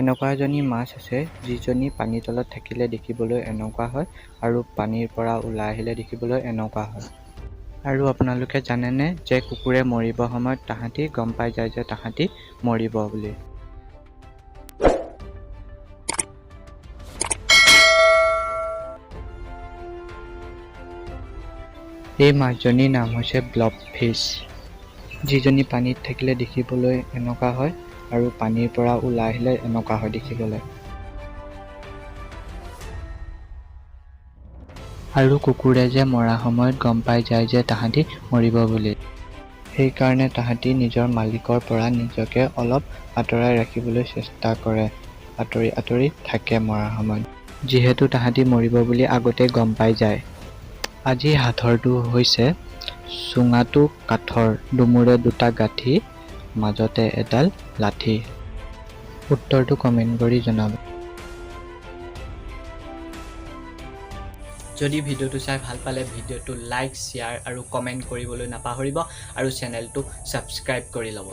এনেকুৱা এজনী মাছ আছে, যিজনী পানীৰ তলত থাকিলে দেখিবলৈ এনেকুৱা হয় আৰু পানীৰ পৰা ওলাই আহিলে দেখিবলৈ এনেকুৱা হয়। আৰু আপোনালোকে জানেনে যে কুকুৰে মৰিব সময়ত তাহাঁতি গম পাই যায় যে তাহাঁতি মৰিব বুলি। এই মাছজনীৰ নাম হৈছে ব্লব ফিছ, যিজনী পানীত থাকিলে দেখিবলৈ এনেকুৱা হয় আৰু পানীৰ পৰা ওলাই আহিলে এনেকুৱা হয় দেখিবলৈ। আৰু কুকুৰে যে মৰা সময়ত গম পাই যায় যে তাহাঁতি মৰিব বুলি, সেইকাৰণে তাহাঁতি নিজৰ মালিকৰ পৰা নিজকে অলপ আঁতৰাই ৰাখিবলৈ চেষ্টা কৰে, আঁতৰি আঁতৰি থাকে মৰাৰ সময়ত, যিহেতু তাহাঁতি মৰিব বুলি আগতেই গম পাই যায়। আজিৰ সাঁথৰটো হৈছে চুঙাটো কাঠৰ, দুমূৰে দুটা গাঁঠি, মাজতে এডাল লাঠি। উত্তৰটো কমেণ্ট কৰি জনাব। যদি ভিডিঅ'টো চাই ভাল পালে, ভিডিঅ'টো লাইক, শ্বেয়াৰ আৰু কমেণ্ট কৰিবলৈ নাপাহৰিব আৰু চেনেলটো ছাবস্ক্ৰাইব কৰি ল'ব।